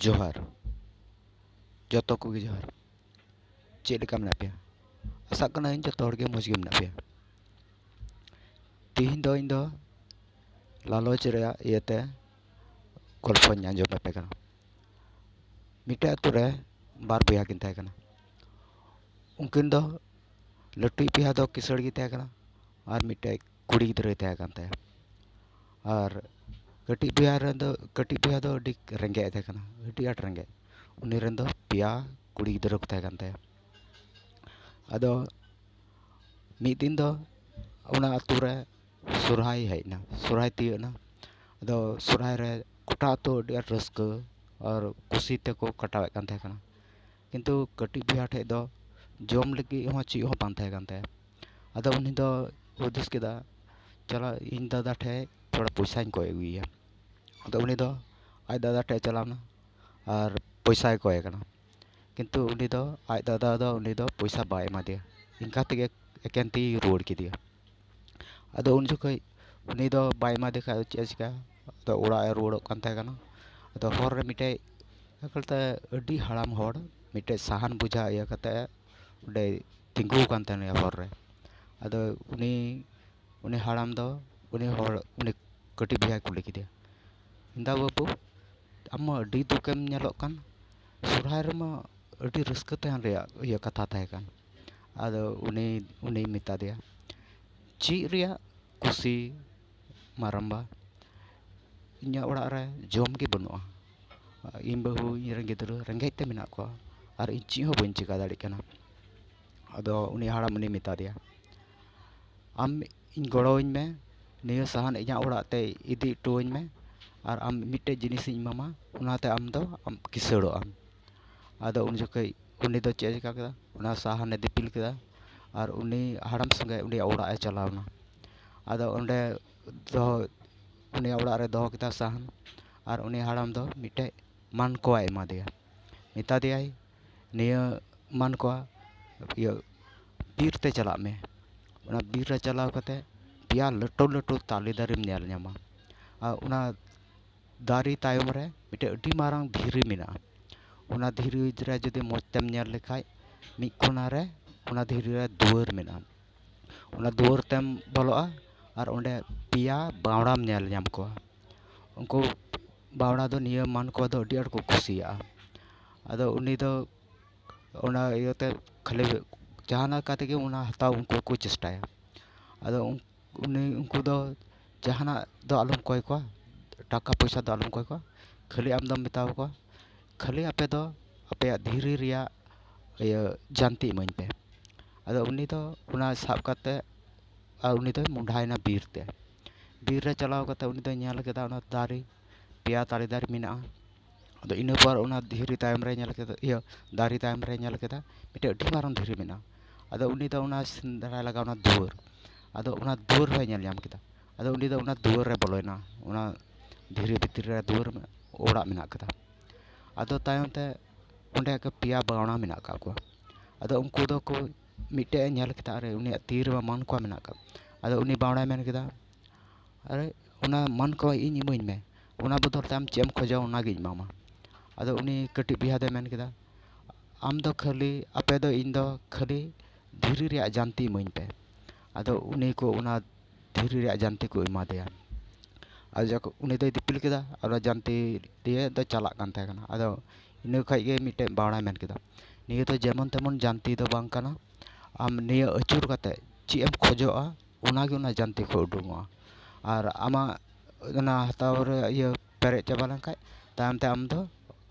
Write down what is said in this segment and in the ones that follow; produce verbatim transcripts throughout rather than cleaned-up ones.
ᱡᱚᱦᱟᱨ, ᱡᱚᱛᱚ ᱠᱚᱜᱮ ᱡᱚᱦᱟᱨ᱾ ᱪᱮᱫ ᱞᱮᱠᱟ ᱢᱮᱱᱟᱜ ᱯᱮᱭᱟ? ᱟᱥᱟᱜ ᱠᱟᱹᱱᱟᱹᱧ ᱡᱚᱛᱚ ᱦᱚᱲ ᱜᱮ ᱢᱚᱡᱽ ᱜᱮ ᱢᱮᱱᱟᱜ ᱯᱮᱭᱟ᱾ ᱛᱤᱦᱤᱧ ᱫᱚ ᱤᱧ ᱫᱚ ᱞᱟᱞᱚᱪ ᱨᱮᱭᱟᱜ ᱤᱭᱟᱹᱛᱮ ᱜᱚᱞᱯᱷᱚᱧ ᱟᱸᱡᱚᱢ ᱟᱯᱮ ᱠᱟᱱᱟ᱾ ᱢᱤᱫᱴᱮᱡ ᱟᱹᱛᱩ ᱨᱮ ᱵᱟᱨ ᱵᱚᱭᱦᱟ ᱠᱤᱱ ᱛᱟᱦᱮᱸ ᱠᱟᱱᱟ᱾ ᱩᱱᱠᱤᱱ ᱫᱚ, ᱞᱟᱹᱴᱩᱭᱤᱡ ᱵᱚᱭᱦᱟ ᱫᱚ ᱠᱤᱥᱟᱹᱬ ᱜᱮ ᱛᱟᱦᱮᱸ ᱠᱟᱱᱟ ᱟᱨ ᱢᱤᱫᱴᱮᱡ ᱠᱩᱲᱤ ᱜᱤᱫᱽᱨᱟᱹᱭ ᱛᱟᱦᱮᱸ ᱠᱟᱱ ᱛᱟᱭᱟ᱾ ᱟᱨ ᱠᱟᱹᱴᱤᱡ ᱵᱚᱭᱦᱟ ᱨᱮᱱ ᱫᱚ, ᱠᱟᱹᱴᱤᱡ ᱵᱚᱭᱦᱟ ᱫᱚ ᱟᱹᱰᱤ ᱨᱮᱸᱜᱮᱡ ᱮ ᱛᱟᱦᱮᱸ ᱠᱟᱱᱟ, ᱟᱹᱰᱤ ᱟᱸᱴ ᱨᱮᱸᱜᱮᱡ᱾ ᱩᱱᱤ ᱨᱮᱱ ᱫᱚ ᱯᱮᱭᱟ ᱠᱩᱲᱤ ᱜᱤᱫᱽᱨᱟᱹ ᱠᱚ ᱛᱟᱦᱮᱸ ᱠᱟᱱ ᱛᱟᱭᱟ᱾ ᱟᱫᱚ ᱢᱤᱫ ᱫᱤᱱ ᱫᱚ ᱚᱱᱟ ᱟᱹᱛᱩ ᱨᱮ ᱥᱚᱨᱦᱟᱭ ᱦᱮᱡ ᱮᱱᱟ, ᱥᱚᱨᱦᱟᱭ ᱛᱤᱭᱳᱜ ᱮᱱᱟ᱾ ᱟᱫᱚ ᱥᱚᱨᱦᱟᱭ ᱨᱮ ᱜᱚᱴᱟ ᱟᱹᱛᱩ ᱟᱹᱰᱤ ᱟᱸᱴ ᱨᱟᱹᱥᱠᱟᱹ ᱟᱨ ᱠᱩᱥᱤ ᱛᱮᱠᱚ ᱠᱟᱴᱟᱣᱮᱫ ᱠᱟᱱ ᱛᱟᱦᱮᱸ ᱠᱟᱱᱟ᱾ ᱠᱤᱱᱛᱩ ᱠᱟᱹᱴᱤᱡ ᱵᱚᱭᱦᱟ ᱴᱷᱮᱡ ᱫᱚ ᱡᱚᱢ ᱞᱟᱹᱜᱤᱫ ᱦᱚᱸ ᱪᱮᱫ ᱦᱚᱸ ᱵᱟᱝ ᱛᱟᱦᱮᱸ ᱠᱟᱱ ᱛᱟᱭᱟ᱾ ᱟᱫᱚ ᱩᱱᱤ ᱫᱚ ᱦᱩᱫᱤᱥ ᱠᱮᱫᱟ, ᱪᱟᱞᱟᱜ ᱤᱧ ᱫᱟᱫᱟ ᱴᱷᱮᱡ ᱛᱷᱚᱲᱟ ᱯᱚᱭᱥᱟᱧ ᱠᱚᱭ ᱟᱹᱜᱩᱭᱮᱭᱟ᱾ ᱟᱫᱚ ᱩᱱᱤ ᱫᱚ ᱟᱡ ᱫᱟᱫᱟ ᱴᱷᱮᱡ ᱪᱟᱞᱟᱣ ᱮᱱᱟ ᱟᱨ ᱯᱚᱭᱥᱟᱭ ᱠᱚᱭ ᱠᱟᱱᱟ᱾ ᱠᱤᱱᱛᱩ ᱩᱱᱤ ᱫᱚ, ᱟᱡ ᱫᱟᱫᱟ ᱫᱚ ᱩᱱᱤ ᱫᱚ ᱯᱚᱭᱥᱟ ᱵᱟᱭ ᱮᱢᱟ ᱫᱮᱭᱟ, ᱤᱱᱠᱟ ᱛᱮᱜᱮ ᱮᱠᱮᱱ ᱛᱤᱭ ᱨᱩᱣᱟᱹᱲ ᱠᱮᱫᱮᱭᱟ᱾ ᱟᱫᱚ ᱩᱱ ᱡᱚᱠᱷᱚᱡ ᱩᱱᱤ ᱫᱚ ᱵᱟᱭ ᱮᱢᱟ ᱫᱮ ᱠᱷᱟᱡ ᱪᱮᱫ ᱮ ᱪᱤᱠᱟᱹᱭᱟ? ᱟᱫᱚ ᱚᱲᱟᱜ ᱮ ᱨᱩᱣᱟᱹᱲᱚᱜ ᱠᱟᱱ ᱛᱟᱦᱮᱸ ᱠᱟᱱᱟ᱾ ᱟᱫᱚ ᱦᱚᱨ ᱨᱮ ᱢᱤᱫᱴᱮᱡ ᱮᱠᱟᱞᱛᱮ ᱟᱹᱰᱤ ᱦᱟᱲᱟᱢ ᱦᱚᱲ ᱢᱤᱫᱴᱮᱡ ᱥᱟᱦᱟᱱ ᱵᱚᱡᱷᱟ ᱤᱭᱟᱹ ᱠᱟᱛᱮ ᱚᱸᱰᱮ ᱛᱤᱸᱜᱩ ᱟᱠᱟᱱ ᱛᱟᱦᱮᱱᱟ ᱦᱚᱨ ᱨᱮ᱾ ᱟᱫᱚ ᱩᱱᱤ, ᱩᱱᱤ ᱦᱟᱲᱟᱢ ᱫᱚ ᱩᱱᱤ ᱦᱚᱲ, ᱩᱱᱤ ᱠᱟᱹᱴᱤᱡ ᱵᱚᱭᱦᱟᱭ ᱠᱩᱞᱤ ᱠᱮᱫᱮᱭᱟ, ᱢᱮᱱᱫᱟ, "ᱵᱟᱹᱵᱩ, ᱟᱢ ᱢᱟ ᱟᱹᱰᱤ ᱫᱩᱠᱮᱢ ᱧᱮᱞᱚᱜ ᱠᱟᱱ, ᱥᱚᱨᱦᱟᱭ ᱨᱮᱢᱟ ᱟᱹᱰᱤ ᱨᱟᱹᱥᱠᱟᱹ ᱛᱟᱦᱮᱱ ᱨᱮᱭᱟᱜ ᱤᱭᱟᱹ ᱠᱟᱛᱷᱟ ᱛᱟᱦᱮᱸ ᱠᱟᱱ᱾" ᱟᱫᱚ ᱩᱱᱤ, ᱩᱱᱤᱭ ᱢᱮᱛᱟ ᱫᱮᱭᱟ, "ᱪᱮᱫ ᱨᱮᱭᱟᱜ ᱠᱩᱥᱤ ᱢᱟᱨᱟᱢᱵᱟ? ᱤᱧᱟᱹᱜ ᱚᱲᱟᱜ ᱨᱮ ᱡᱚᱢ ᱜᱮ ᱵᱟᱹᱱᱩᱜᱼᱟ, ᱤᱧ ᱵᱟᱹᱦᱩ, ᱤᱧ ᱨᱮᱱ ᱜᱤᱫᱽᱨᱟᱹ ᱨᱮᱸᱜᱮᱡ ᱛᱮ ᱢᱮᱱᱟᱜ ᱠᱚᱣᱟ ᱟᱨ ᱤᱧ ᱪᱮᱫ ᱦᱚᱸ ᱵᱟᱹᱧ ᱪᱮᱠᱟ ᱫᱟᱲᱮᱭᱟᱜ ᱠᱟᱱᱟ᱾" ᱟᱫᱚ ᱩᱱᱤ ᱦᱟᱲᱟᱢ ᱩᱱᱤ ᱢᱮᱛᱟ ᱫᱮᱭᱟ, "ᱟᱢ ᱤᱧ ᱜᱚᱲᱚᱣᱟᱹᱧ ᱢᱮ, ᱱᱤᱭᱟᱹ ᱥᱟᱦᱟᱱ ᱤᱧᱟᱹᱜ ᱚᱲᱟᱜ ᱛᱮ ᱤᱫᱤ ᱦᱚᱴᱚᱣᱟᱹᱧ ᱢᱮ, ᱟᱨ ᱟᱢ ᱢᱤᱫᱴᱮᱡ ᱡᱤᱱᱤᱥᱤᱧ ᱮᱢᱟᱢᱟ, ᱚᱱᱟᱛᱮ ᱟᱢ ᱫᱚ ᱟᱢ ᱠᱤᱥᱟᱹᱲᱚᱜ ᱟᱢ᱾" ᱟᱫᱚ ᱩᱱ ᱡᱚᱠᱷᱚᱡ ᱩᱱᱤ ᱫᱚ ᱪᱮᱫ ᱮ ᱪᱤᱠᱟ ᱠᱮᱫᱟ? ᱚᱱᱟ ᱥᱟᱦᱟᱱᱮ ᱫᱤᱯᱤᱞ ᱠᱮᱫᱟ ᱟᱨ ᱩᱱᱤ ᱦᱟᱲᱟᱢ ᱥᱚᱸᱜᱮ ᱩᱱᱤᱭᱟᱜ ᱚᱲᱟᱜ ᱮ ᱪᱟᱞᱟᱣ ᱮᱱᱟ᱾ ᱟᱫᱚ ᱚᱸᱰᱮ ᱫᱚᱦᱚ, ᱩᱱᱤᱭᱟᱜ ᱚᱲᱟᱜ ᱨᱮ ᱫᱚᱦᱚ ᱠᱮᱫᱟ ᱥᱟᱦᱟᱱ, ᱟᱨ ᱩᱱᱤ ᱦᱟᱲᱟᱢ ᱫᱚ ᱢᱤᱫᱴᱮᱡ ᱢᱟᱱᱠᱚᱣᱟᱭ ᱮᱢᱟ ᱫᱮᱭᱟ᱾ ᱢᱮᱛᱟ ᱫᱮᱭᱟᱭ, "ᱱᱤᱭᱟᱹ ᱢᱟᱱᱠᱚᱣᱟ, ᱤᱭᱟᱹ, ᱵᱤᱨ ᱛᱮ ᱪᱟᱞᱟᱜ ᱢᱮ᱾ ᱚᱱᱟ ᱵᱤᱨ ᱨᱮ ᱪᱟᱞᱟᱣ ᱠᱟᱛᱮ ᱯᱮᱭᱟ ᱞᱟᱹᱴᱩ ᱞᱟᱹᱴᱩ ᱛᱟᱞᱮ ᱫᱟᱨᱮᱢ ᱧᱮᱞ ᱧᱟᱢᱟ, ᱟᱨ ᱚᱱᱟ ᱫᱟᱨᱮ ᱛᱟᱭᱚᱢ ᱨᱮ ᱢᱤᱫᱴᱮᱱ ᱟᱹᱰᱤ ᱢᱟᱨᱟᱝ ᱫᱷᱤᱨᱤ ᱢᱮᱱᱟᱜᱼᱟ᱾ ᱚᱱᱟ ᱫᱷᱤᱨᱤ ᱨᱮ ᱡᱩᱫᱤ ᱢᱚᱡᱽ ᱛᱮᱢ ᱧᱮᱞ ᱞᱮᱠᱷᱟᱡ, ᱢᱤᱫ ᱠᱚᱱᱟ ᱨᱮ ᱚᱱᱟ ᱫᱷᱤᱨᱤ ᱨᱮ ᱫᱩᱣᱟᱹᱨ ᱢᱮᱱᱟᱜᱼᱟ᱾ ᱚᱱᱟ ᱫᱩᱣᱟᱹᱨ ᱛᱮᱢ ᱵᱚᱞᱚᱜᱼᱟ ᱟᱨ ᱚᱸᱰᱮ ᱯᱮᱭᱟ ᱵᱟᱣᱲᱟᱢ ᱧᱮᱞ ᱧᱟᱢ ᱠᱚᱣᱟ᱾ ᱩᱱᱠᱩ ᱵᱟᱣᱲᱟ ᱫᱚ ᱱᱤᱭᱟᱹ ᱢᱟᱱᱠᱚ ᱫᱚ ᱟᱹᱰᱤ ᱟᱸᱴ ᱠᱚ ᱠᱩᱥᱤᱭᱟᱜᱼᱟ᱾ ᱟᱫᱚ ᱩᱱᱤ ᱫᱚ ᱚᱱᱟ ᱤᱭᱟᱹᱛᱮ ᱠᱷᱟᱹᱞᱤ ᱡᱟᱦᱟᱸ ᱞᱮᱠᱟ ᱛᱮᱜᱮ ᱚᱱᱟ ᱦᱟᱛᱟᱣ ᱩᱱᱠᱩ ᱠᱚ ᱪᱮᱥᱴᱟᱭᱟ᱾ ᱟᱫᱚ ᱩᱱ- ᱩᱱᱤ ᱩᱱᱠᱩ ᱫᱚ ᱡᱟᱦᱟᱱᱟᱜ ᱫᱚ ᱟᱞᱚᱢ ᱠᱚᱭ ᱠᱚᱣᱟ, ᱴᱟᱠᱟ ᱯᱚᱭᱥᱟ ᱫᱚ ᱟᱞᱚᱢ ᱠᱚᱭ ᱠᱚᱣᱟ, ᱠᱷᱟᱹᱞᱤ ᱟᱢ ᱫᱚᱢ ᱢᱮᱛᱟᱣ ᱠᱚᱣᱟ, ᱠᱷᱟᱹᱞᱤ ᱟᱯᱮ ᱫᱚ ᱟᱯᱮᱭᱟᱜ ᱫᱷᱤᱨᱤ ᱨᱮᱭᱟᱜ ᱤᱭᱟᱹ ᱡᱟᱱᱛᱤ ᱤᱢᱟᱹᱧ ᱯᱮ᱾ ᱟᱫᱚ ᱩᱱᱤ ᱫᱚ ᱚᱱᱟ ᱥᱟᱵ ᱠᱟᱛᱮ ᱟᱨ ᱩᱱᱤ ᱫᱚᱭ ᱢᱚᱸᱰᱷᱟᱭᱮᱱᱟ ᱵᱤᱨ ᱛᱮ᱾ ᱵᱤᱨ ᱨᱮ ᱪᱟᱞᱟᱣ ᱠᱟᱛᱮ ᱩᱱᱤ ᱫᱚᱭ ᱧᱮᱞ ᱠᱮᱫᱟ ᱚᱱᱟ ᱫᱟᱨᱮ, ᱯᱮᱭᱟ ᱛᱟᱞᱮ ᱫᱟᱨᱮ ᱢᱮᱱᱟᱜᱼᱟ᱾ ᱟᱫᱚ ᱤᱱᱟᱹ ᱯᱚᱨ ᱚᱱᱟ ᱫᱷᱤᱨᱤ ᱛᱟᱭᱚᱢ ᱨᱮ ᱧᱮᱞ ᱠᱮᱫᱟ, ᱤᱭᱟᱹ, ᱫᱟᱨᱮ ᱛᱟᱭᱚᱢ ᱨᱮ ᱧᱮᱞ ᱠᱮᱫᱟ ᱢᱤᱫᱴᱮᱱ ᱟᱹᱰᱤ ᱢᱟᱨᱟᱝ ᱫᱷᱤᱨᱤ ᱢᱮᱱᱟᱜᱼᱟ᱾ ᱟᱫᱚ ᱩᱱᱤ ᱫᱚ ᱚᱱᱟ ᱥᱮᱸᱫᱽᱨᱟᱭ ᱞᱟᱜᱟᱣ ᱚᱱᱟ ᱫᱩᱣᱟᱹᱨ᱾ ᱟᱫᱚ ᱚᱱᱟ ᱫᱩᱣᱟᱹᱨ ᱦᱚᱸᱭ ᱧᱮᱞ ᱧᱟᱢ ᱠᱮᱫᱟ᱾ ᱟᱫᱚ ᱩᱱᱤ ᱫᱚ ᱚᱱᱟ ᱫᱩᱣᱟᱹᱨ ᱨᱮ ᱵᱚᱞᱚᱭᱮᱱᱟ, ᱚᱱᱟ ᱫᱷᱤᱨᱤ ᱵᱷᱤᱛᱤᱨ ᱨᱮ ᱫᱩᱣᱟᱹᱨ ᱢᱮ-, ᱚᱲᱟᱜ ᱢᱮᱱᱟᱜ ᱠᱟᱫᱟ᱾ ᱟᱫᱚ ᱛᱟᱭᱚᱢ ᱛᱮ ᱚᱸᱰᱮ ᱯᱮᱭᱟ ᱵᱟᱣᱲᱟ ᱢᱮᱱᱟᱜ ᱟᱠᱟᱫ ᱠᱚᱣᱟ᱾ ᱟᱫᱚ ᱩᱱᱠᱩ ᱫᱚᱠᱚ ᱢᱤᱫᱴᱮᱡ ᱮ ᱧᱮᱞ ᱠᱮᱫᱟ, ᱟᱨ ᱩᱱᱤᱭᱟᱜ ᱛᱤ ᱨᱮᱢᱟ ᱢᱟᱱᱠᱚ ᱢᱮᱱᱟᱜ ᱟᱠᱟᱫ᱾ ᱟᱫᱚ ᱩᱱᱤ ᱵᱟᱣᱲᱟᱭ ᱢᱮᱱ ᱠᱮᱫᱟ, "ᱟᱨᱮ, ᱚᱱᱟ ᱢᱟᱱᱠᱚ ᱤᱧ ᱤᱢᱟᱹᱧ ᱢᱮ, ᱚᱱᱟ ᱵᱚᱫᱚᱞ ᱛᱮ ᱟᱢ ᱪᱮᱫ ᱮᱢ ᱠᱷᱚᱡᱚᱜᱼᱟ ᱚᱱᱟᱜᱤᱧ ᱮᱢᱟᱢᱟ᱾" ᱟᱫᱚ ᱩᱱᱤ ᱠᱟᱹᱴᱤᱡ ᱵᱚᱭᱦᱟ ᱫᱚᱭ ᱢᱮᱱ ᱠᱮᱫᱟ, "ᱟᱢ ᱫᱚ ᱠᱷᱟᱹᱞᱤ, ᱟᱯᱮ ᱫᱚ, ᱤᱧ ᱫᱚ ᱠᱷᱟᱹᱞᱤ ᱫᱷᱤᱨᱤ ᱨᱮᱭᱟᱜ ᱡᱟᱱᱛᱤ ᱤᱢᱟᱹᱧ ᱯᱮ᱾" ᱟᱫᱚ ᱩᱱᱤ ᱠᱚ ᱚᱱᱟ ᱫᱷᱤᱨᱤ ᱨᱮᱭᱟᱜ ᱡᱟᱱᱛᱤ ᱠᱚ ᱮᱢᱟ ᱫᱮᱭᱟ᱾ ᱟᱨ ᱡᱚᱠᱷᱚᱱ ᱩᱱᱤ ᱫᱚᱭ ᱫᱤᱯᱤᱞ ᱠᱮᱫᱟ, ᱟᱨ ᱚᱱᱟ ᱡᱟᱱᱛᱤ ᱫᱤᱭᱮ ᱫᱚ ᱪᱟᱞᱟᱜ ᱠᱟᱱ ᱛᱟᱦᱮᱸ ᱠᱟᱱᱟ᱾ ᱟᱫᱚ ᱤᱱᱟᱹ ᱠᱷᱟᱡ ᱜᱮ ᱢᱤᱫᱴᱮᱱ ᱵᱟᱣᱲᱟᱭ ᱢᱮᱱ ᱠᱮᱫᱟ, "ᱱᱤᱭᱟᱹ ᱫᱚ ᱡᱮᱢᱚᱱ ᱛᱮᱢᱚᱱ ᱡᱟᱱᱛᱤ ᱫᱚ ᱵᱟᱝ ᱠᱟᱱᱟ, ᱟᱢ ᱱᱤᱭᱟᱹ ᱟᱹᱪᱩᱨ ᱠᱟᱛᱮ ᱪᱮᱫ ᱮᱢ ᱠᱷᱚᱡᱚᱜᱼᱟ ᱚᱱᱟᱜᱮ ᱚᱱᱟ ᱡᱟᱱᱛᱤ ᱠᱷᱚᱡ ᱩᱰᱩᱝᱚᱜᱼᱟ᱾ ᱟᱨ ᱟᱢᱟᱜ ᱚᱱᱟ ᱦᱟᱛᱟᱣ ᱨᱮ ᱤᱭᱟᱹ ᱯᱮᱨᱮᱡ ᱪᱟᱵᱟ ᱞᱮᱱᱠᱷᱟᱡ ᱛᱟᱭᱚᱢ ᱛᱮ ᱟᱢ ᱫᱚ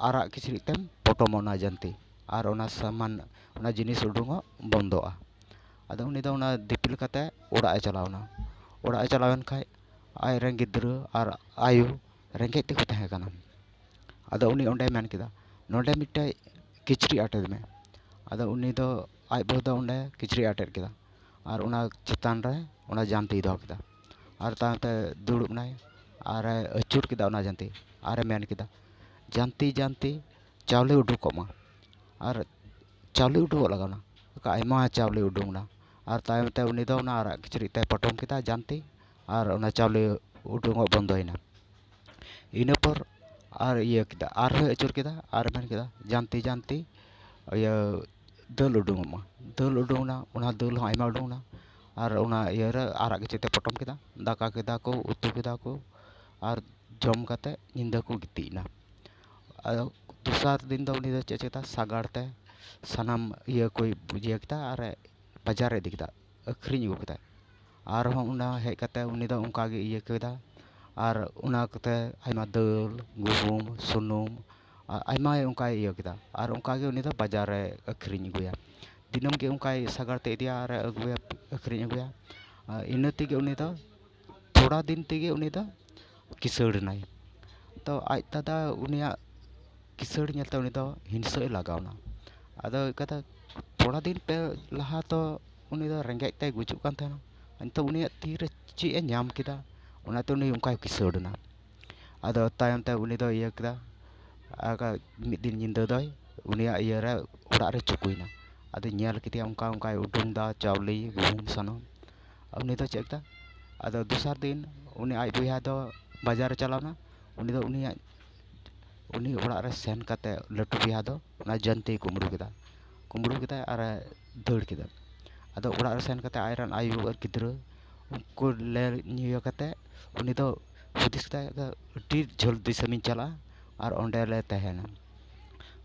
ᱟᱨᱟᱜ ᱠᱤᱪᱨᱤᱡ ᱛᱮᱢ ᱯᱚᱴᱚᱢᱚᱜᱼᱟ ᱚᱱᱟ ᱡᱟᱱᱛᱤ, ᱟᱨ ᱚᱱᱟ ᱥᱟᱢᱟᱱ, ᱚᱱᱟ ᱡᱤᱱᱤᱥ ᱩᱰᱩᱝᱚᱜ ᱵᱚᱱᱫᱚᱜᱼᱟ᱾" ᱟᱫᱚ ᱩᱱᱤ ᱫᱚ ᱚᱱᱟ ᱫᱤᱯᱤᱞ ᱠᱟᱛᱮ ᱚᱲᱟᱜ ᱮ ᱪᱟᱞᱟᱣ ᱮᱱᱟ᱾ ᱚᱲᱟᱜ ᱮ ᱪᱟᱞᱟᱣ ᱮᱱ ᱠᱷᱟᱡ ᱟᱡ ᱨᱮᱱ ᱜᱤᱫᱽᱨᱟᱹ ᱟᱨ ᱟᱭᱳ ᱨᱮᱸᱜᱮᱡ ᱛᱮᱠᱚ ᱛᱟᱦᱮᱸ ᱠᱟᱱᱟ᱾ ᱟᱫᱚ ᱩᱱᱤ ᱚᱸᱰᱮᱭ ᱢᱮᱱ ᱠᱮᱫᱟ, "ᱱᱚᱰᱮ ᱢᱤᱫᱴᱮᱡ ᱠᱤᱪᱨᱤᱡ ᱟᱴᱮᱫ ᱢᱮ᱾" ᱟᱫᱚ ᱩᱱᱤ ᱫᱚ ᱟᱡ ᱵᱟᱹᱦᱩ ᱫᱚ ᱚᱸᱰᱮ ᱠᱤᱪᱨᱤᱡ ᱟᱴᱮᱫ ᱠᱮᱫᱟ, ᱟᱨ ᱚᱱᱟ ᱪᱮᱛᱟᱱ ᱨᱮ ᱚᱱᱟ ᱡᱟᱱᱛᱤᱭ ᱫᱚᱦᱚ ᱠᱮᱫᱟ᱾ ᱟᱨ ᱛᱟᱭᱚᱢ ᱛᱮ ᱫᱩᱲᱩᱵ ᱮᱱᱟᱭ, ᱟᱨᱮ ᱟᱹᱪᱩᱨ ᱠᱮᱫᱟ ᱚᱱᱟ ᱡᱟᱱᱛᱤ, ᱟᱨᱮ ᱢᱮᱱ ᱠᱮᱫᱟ, "ᱡᱟᱱᱛᱤ, ᱡᱟᱱᱛᱤ, ᱪᱟᱣᱞᱮ ᱩᱰᱩᱠᱚᱜ ᱢᱟ᱾" ᱟᱨ ᱪᱟᱣᱞᱮ ᱩᱰᱩᱠᱚᱜ ᱞᱟᱜᱟᱣ ᱮᱱᱟ᱾ ᱚᱱᱠᱟ ᱟᱭᱢᱟ ᱪᱟᱣᱞᱮ ᱩᱰᱩᱝ ᱮᱱᱟ᱾ ᱟᱨ ᱛᱟᱭᱚᱢ ᱛᱮ ᱩᱱᱤ ᱫᱚ ᱚᱱᱟ ᱟᱨᱟᱜ ᱠᱤᱪᱨᱤᱡ ᱛᱮᱭ ᱯᱚᱴᱚᱢ ᱠᱮᱫᱟ ᱡᱟᱱᱛᱤ, ᱟᱨ ᱚᱱᱟ ᱪᱟᱣᱞᱮ ᱩᱰᱩᱝᱚᱜ ᱵᱚᱱᱫᱚᱭᱮᱱᱟ᱾ ᱤᱱᱟᱹ ᱯᱚᱨ ᱟᱨ ᱤᱭᱟᱹ ᱠᱮᱫᱟ, ᱟᱨᱦᱚᱸ ᱟᱹᱪᱩᱨ ᱠᱮᱫᱟ ᱟᱨ ᱢᱮᱱ ᱠᱮᱫᱟ, "ᱡᱟᱱᱛᱤ, ᱡᱟᱱᱛᱤ, ᱤᱭᱟᱹ ᱫᱟᱹᱞ ᱩᱰᱩᱝᱚᱜ ᱢᱟ, ᱫᱟᱹᱞ ᱩᱰᱩᱝ ᱮᱱᱟ", ᱚᱱᱟ ᱫᱟᱹᱞ ᱦᱚᱸ ᱟᱭᱢᱟ ᱩᱰᱩᱝ ᱮᱱᱟ᱾ ᱟᱨ ᱚᱱᱟ ᱤᱭᱟᱹ ᱨᱮ ᱟᱨᱟᱜ ᱠᱤᱪᱨᱤᱡ ᱛᱮ ᱯᱚᱴᱚᱢ ᱠᱮᱫᱟ, ᱫᱟᱠᱟ ᱠᱮᱫᱟ ᱠᱚ, ᱩᱛᱩ ᱠᱮᱫᱟ ᱠᱚ, ᱟᱨ ᱡᱚᱢ ᱠᱟᱛᱮ ᱧᱤᱫᱟᱹ ᱠᱚ ᱜᱤᱛᱤᱡ ᱮᱱᱟ᱾ ᱟᱫᱚ ᱫᱚᱥᱟᱨ ᱫᱤᱱ ᱫᱚ ᱩᱱᱤ ᱫᱚ ᱪᱮᱫ ᱪᱮᱫᱟ, ᱥᱟᱜᱟᱲ ᱛᱮ ᱥᱟᱱᱟᱢ ᱤᱭᱟᱹ ᱠᱚᱭ ᱤᱭᱟᱹ ᱠᱮᱫᱟ ᱟᱨ ᱵᱟᱡᱟᱨ ᱮ ᱤᱫᱤ ᱠᱮᱫᱟ, ᱟᱹᱠᱷᱨᱤᱧ ᱟᱹᱜᱩ ᱠᱮᱫᱟ᱾ ᱟᱨᱦᱚᱸ ᱚᱱᱟ ᱦᱮᱡ ᱠᱟᱛᱮ ᱩᱱᱤ ᱫᱚ ᱚᱱᱠᱟ ᱜᱮ ᱤᱭᱟᱹ ᱠᱮᱫᱟ, ᱟᱨ ᱚᱱᱟ ᱠᱚᱛᱮ ᱟᱭᱢᱟ ᱫᱟᱹᱞ, ᱜᱩᱦᱩᱢ, ᱥᱩᱱᱩᱢ, ᱟᱨ ᱟᱭᱢᱟ ᱚᱱᱠᱟᱭ ᱤᱭᱟᱹ ᱠᱮᱫᱟ᱾ ᱟᱨ ᱚᱱᱠᱟ ᱜᱮ ᱩᱱᱤ ᱫᱚ ᱵᱟᱡᱟᱨ ᱨᱮ ᱟᱹᱠᱷᱨᱤᱧ ᱟᱹᱜᱩᱭᱟ, ᱫᱤᱱᱟᱹᱢ ᱜᱮ ᱚᱱᱠᱟᱭ ᱥᱟᱜᱟᱲ ᱛᱮ ᱤᱫᱤᱭᱟ ᱟᱨ ᱟᱹᱜᱩᱭᱟ, ᱟᱹᱠᱷᱨᱤᱧ ᱟᱹᱜᱩᱭᱟ᱾ ᱟᱨ ᱤᱱᱟᱹ ᱛᱮᱜᱮ ᱩᱱᱤ ᱫᱚ ᱛᱷᱚᱲᱟ ᱫᱤᱱ ᱛᱮᱜᱮ ᱩᱱᱤ ᱫᱚ ᱠᱤᱥᱟᱹᱲ ᱮᱱᱟᱭ᱾ ᱛᱚ ᱟᱡ ᱫᱟᱫᱟ ᱩᱱᱤᱭᱟᱜ ᱠᱤᱥᱟᱹᱲ ᱧᱮᱞᱛᱮ ᱩᱱᱤ ᱫᱚ ᱦᱤᱝᱥᱟᱹᱜ ᱮ ᱞᱟᱜᱟᱣ ᱮᱱᱟ᱾ ᱟᱫᱚ ᱠᱟᱛᱷᱟ, ᱛᱷᱚᱲᱟ ᱫᱤᱱ ᱯᱮ ᱞᱟᱦᱟ ᱫᱚ ᱩᱱᱤ ᱫᱚ ᱨᱮᱸᱜᱮᱡ ᱛᱮᱭ ᱜᱩᱡᱩᱜ ᱠᱟᱱ ᱛᱟᱦᱮᱱᱟ, ᱱᱤᱛᱚᱜ ᱩᱱᱤᱭᱟᱜ ᱛᱤᱨᱮ ᱪᱮᱫ ᱮ ᱧᱟᱢ ᱠᱮᱫᱟ, ᱚᱱᱟᱛᱮ ᱩᱱᱤ ᱚᱱᱠᱟᱭ ᱠᱤᱥᱟᱹᱲ ᱮᱱᱟ᱾ ᱟᱫᱚ ᱛᱟᱭᱚᱢ ᱛᱮ ᱩᱱᱤ ᱫᱚ ᱤᱭᱟᱹ ᱠᱮᱫᱟ, ᱟᱨ ᱢᱤᱫ ᱫᱤᱱ ᱧᱤᱫᱟᱹ ᱫᱚᱭ ᱩᱱᱤᱭᱟᱜ ᱤᱭᱟᱹ ᱨᱮ, ᱚᱲᱟᱜ ᱨᱮ ᱪᱩᱠᱩᱭᱮᱱᱟ᱾ ᱟᱫᱚ ᱧᱮᱞ ᱠᱮᱫᱮᱭᱟ ᱚᱱᱠᱟ ᱚᱱᱠᱟᱭ ᱩᱰᱩᱝ ᱮᱫᱟ ᱪᱟᱣᱞᱮ, ᱜᱩᱦᱩᱢ, ᱥᱟᱱᱟᱢ᱾ ᱩᱱᱤ ᱫᱚ ᱪᱮᱫ ᱠᱮᱫᱟ, ᱟᱫᱚ ᱫᱚᱥᱟᱨ ᱫᱤᱱ ᱩᱱᱤ ᱟᱡ ᱵᱚᱭᱦᱟ ᱫᱚ ᱵᱟᱡᱟᱨ ᱮ ᱪᱟᱞᱟᱣ ᱮᱱᱟ᱾ ᱩᱱᱤ ᱫᱚ ᱩᱱᱤᱭᱟᱜ, ᱩᱱᱤ ᱚᱲᱟᱜ ᱨᱮ ᱥᱮᱱ ᱠᱟᱛᱮ ᱞᱟᱹᱴᱩ ᱵᱚᱭᱦᱟ ᱫᱚ ᱚᱱᱟ ᱡᱟᱹᱱᱛᱤᱭ ᱠᱩᱢᱵᱽᱲᱩ ᱠᱮᱫᱟ᱾ ᱠᱩᱢᱵᱽᱲᱩ ᱠᱮᱫᱟᱭ ᱟᱨ ᱮ ᱫᱟᱹᱲ ᱠᱮᱫᱟ᱾ ᱟᱫᱚ ᱚᱲᱟᱜ ᱨᱮ ᱥᱮᱱ ᱠᱟᱛᱮ ᱟᱡ ᱨᱮᱱ ᱟᱭᱳ ᱟᱨ ᱜᱤᱫᱽᱨᱟᱹ ᱩᱱᱠᱩ ᱞᱮ ᱧᱩᱭ ᱠᱟᱛᱮ ᱩᱱᱤ ᱫᱚ ᱦᱩᱫᱤᱥ ᱠᱮᱫᱟᱭ, "ᱟᱹᱰᱤ ᱡᱷᱟᱹᱞ ᱫᱤᱥᱚᱢᱤᱧ ᱪᱟᱞᱟᱜᱼᱟ ᱟᱨ ᱚᱸᱰᱮ ᱞᱮ ᱛᱟᱦᱮᱱᱟ᱾"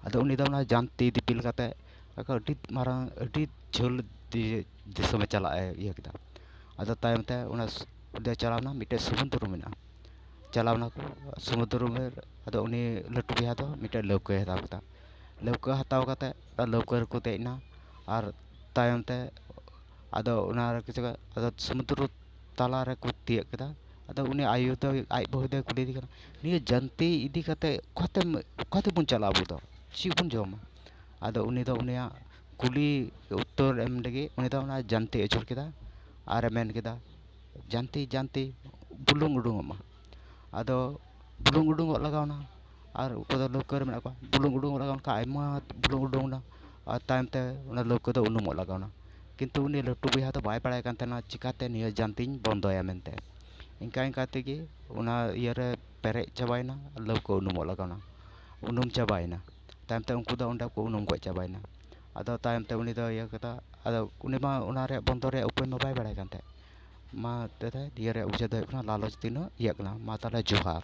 ᱟᱫᱚ ᱩᱱᱤ ᱫᱚ ᱚᱱᱟ ᱡᱟᱱᱛᱤ ᱫᱤᱯᱤᱞ ᱠᱟᱛᱮ ᱟᱹᱰᱤ ᱢᱟᱨᱟᱝ, ᱟᱹᱰᱤ ᱡᱷᱟᱹᱞ ᱫᱤ-, ᱫᱤᱥᱚᱢᱮ ᱪᱟᱞᱟᱜ ᱮ ᱤᱭᱟᱹ ᱠᱮᱫᱟ᱾ ᱟᱫᱚ ᱛᱟᱭᱚᱢ ᱛᱮ ᱚᱱᱟ ᱥ-, ᱚᱸᱰᱮ ᱪᱟᱞᱟᱣ ᱮᱱᱟ, ᱢᱤᱫᱴᱮᱡ ᱥᱚᱢᱩᱫᱨᱚ ᱢᱮᱱᱟᱜᱼᱟ᱾ ᱪᱟᱞᱟᱣ ᱮᱱᱟ ᱠᱚ ᱥᱚᱢᱩᱫᱨᱚ ᱨᱮ, ᱟᱫᱚ ᱩᱱᱤ ᱞᱟᱹᱴᱩ ᱵᱚᱭᱦᱟ ᱫᱚ ᱢᱤᱫᱴᱮᱡ ᱞᱟᱹᱣᱠᱟᱹᱭ ᱦᱟᱛᱟᱣ ᱠᱮᱫᱟ᱾ ᱞᱟᱹᱣᱠᱟᱹ ᱦᱟᱛᱟᱣ ᱠᱟᱛᱮ ᱞᱟᱹᱣᱠᱟᱹ ᱨᱮᱠᱚ ᱫᱮᱡ ᱮᱱᱟ, ᱟᱨ ᱛᱟᱭᱚᱢ ᱛᱮ ᱟᱫᱚ ᱚᱱᱟ ᱨᱮ ᱠᱤᱪᱷᱩ, ᱟᱫᱚ ᱥᱚᱢᱩᱫᱨᱚ ᱛᱟᱞᱟ ᱨᱮᱠᱚ ᱛᱤᱭᱟᱹᱜ ᱠᱮᱫᱟ᱾ ᱟᱫᱚ ᱩᱱᱤ ᱟᱭᱳ ᱫᱚ, ᱟᱡ ᱵᱟᱹᱦᱩ ᱫᱚᱭ ᱠᱩᱞᱤᱭᱮᱫᱮ ᱠᱟᱱᱟ, "ᱱᱤᱭᱟᱹ ᱡᱟᱹᱱᱛᱤ ᱤᱫᱤ ᱠᱟᱛᱮ ᱚᱠᱟᱛᱮᱢ, ᱚᱠᱟᱛᱮᱵᱚᱱ ᱪᱟᱞᱟᱜᱼᱟ ᱟᱵᱚ ᱫᱚ? ᱪᱮᱫ ᱵᱚᱱ ᱡᱚᱢᱟ?" ᱟᱫᱚ ᱩᱱᱤ ᱫᱚ ᱩᱱᱤᱭᱟᱜ ᱠᱩᱞᱤ ᱩᱛᱛᱚᱨ ᱮᱢ ᱞᱟᱹᱜᱤᱫ ᱩᱱᱤ ᱫᱚ ᱚᱱᱟ ᱡᱟᱹᱱᱛᱤ ᱟᱹᱪᱩᱨ ᱠᱮᱫᱟ ᱟᱨᱮ ᱢᱮᱱ ᱠᱮᱫᱟ, "ᱡᱟᱹᱱᱛᱤ, ᱡᱟᱹᱱᱛᱤ, ᱵᱩᱞᱩᱝ ᱩᱰᱩᱝᱚᱜ ᱢᱟ᱾" ᱟᱫᱚ ᱵᱩᱞᱩᱝ ᱩᱰᱩᱝᱚᱜ ᱞᱟᱜᱟᱣ ᱮᱱᱟ᱾ ᱟᱨ ᱩᱱᱠᱩ ᱫᱚ ᱞᱟᱹᱣᱠᱟᱹ ᱨᱮ ᱢᱮᱱᱟᱜ ᱠᱚᱣᱟ, ᱵᱩᱞᱩᱝ ᱩᱰᱩᱝ ᱞᱟᱜᱟᱣ ᱮᱱ ᱠᱷᱟᱱ ᱟᱭᱢᱟ ᱵᱩᱞᱩᱝ ᱩᱰᱩᱝ ᱮᱱᱟ᱾ ᱟᱨ ᱛᱟᱭᱚᱢ ᱛᱮ ᱚᱱᱟ ᱞᱟᱹᱣᱠᱟᱹ ᱫᱚ ᱩᱱᱩᱢᱚᱜ ᱞᱟᱜᱟᱣ ᱮᱱᱟ᱾ ᱠᱤᱱᱛᱩ ᱩᱱᱤ ᱞᱟᱹᱴᱩ ᱵᱚᱭᱦᱟ ᱫᱚ ᱵᱟᱭ ᱵᱟᱲᱟᱭ ᱠᱟᱱ ᱛᱟᱦᱮᱱᱟ ᱪᱤᱠᱟᱹᱛᱮ ᱱᱤᱭᱟᱹ ᱡᱟᱹᱱᱛᱤᱧ ᱵᱚᱱᱫᱚᱭᱟ ᱢᱮᱱᱛᱮ᱾ ᱤᱱᱠᱟ ᱤᱱᱠᱟ ᱛᱮᱜᱮ ᱚᱱᱟ ᱤᱭᱟᱹ ᱨᱮ ᱯᱮᱨᱮᱡ ᱪᱟᱵᱟᱭᱮᱱᱟ, ᱞᱟᱹᱣᱠᱟᱹ ᱩᱱᱩᱢᱚᱜ ᱞᱟᱜᱟᱣᱱᱟ, ᱩᱱᱩᱢ ᱪᱟᱵᱟᱭᱮᱱᱟ᱾ ᱛᱟᱭᱚᱢ ᱛᱮ ᱩᱱᱠᱩ ᱫᱚ ᱚᱸᱰᱮ ᱠᱚ ᱩᱱᱩᱢ ᱜᱚᱡ ᱪᱟᱵᱟᱭᱮᱱᱟ᱾ ᱟᱫᱚ ᱛᱟᱭᱚᱢ ᱛᱮ ᱩᱱᱤ ᱫᱚ ᱤᱭᱟᱹ ᱠᱮᱫᱟ, ᱟᱫᱚ ᱩᱱᱤ ᱢᱟ ᱚᱱᱟ ᱨᱮᱭᱟᱜ ᱵᱚᱱᱫᱚ ᱨᱮᱭᱟᱜ ᱩᱯᱟᱹᱭ ᱢᱟ ᱵᱟᱭ ᱵᱟᱲᱟᱭ ᱠᱟᱱ ᱛᱟᱦᱮᱸᱫ᱾ ᱢᱟ ᱛᱮᱫᱚ ᱱᱤᱭᱟᱹ ᱨᱮᱭᱟᱜ ᱚᱡᱮ ᱫᱚ ᱦᱩᱭᱩᱜ ᱠᱟᱱᱟ ᱞᱟᱞᱚᱪ ᱛᱤᱱᱟᱹᱜ ᱤᱭᱟᱹᱜ ᱠᱟᱱᱟ᱾ ᱢᱟ ᱛᱟᱦᱚᱞᱮ ᱡᱚᱦᱟᱨ,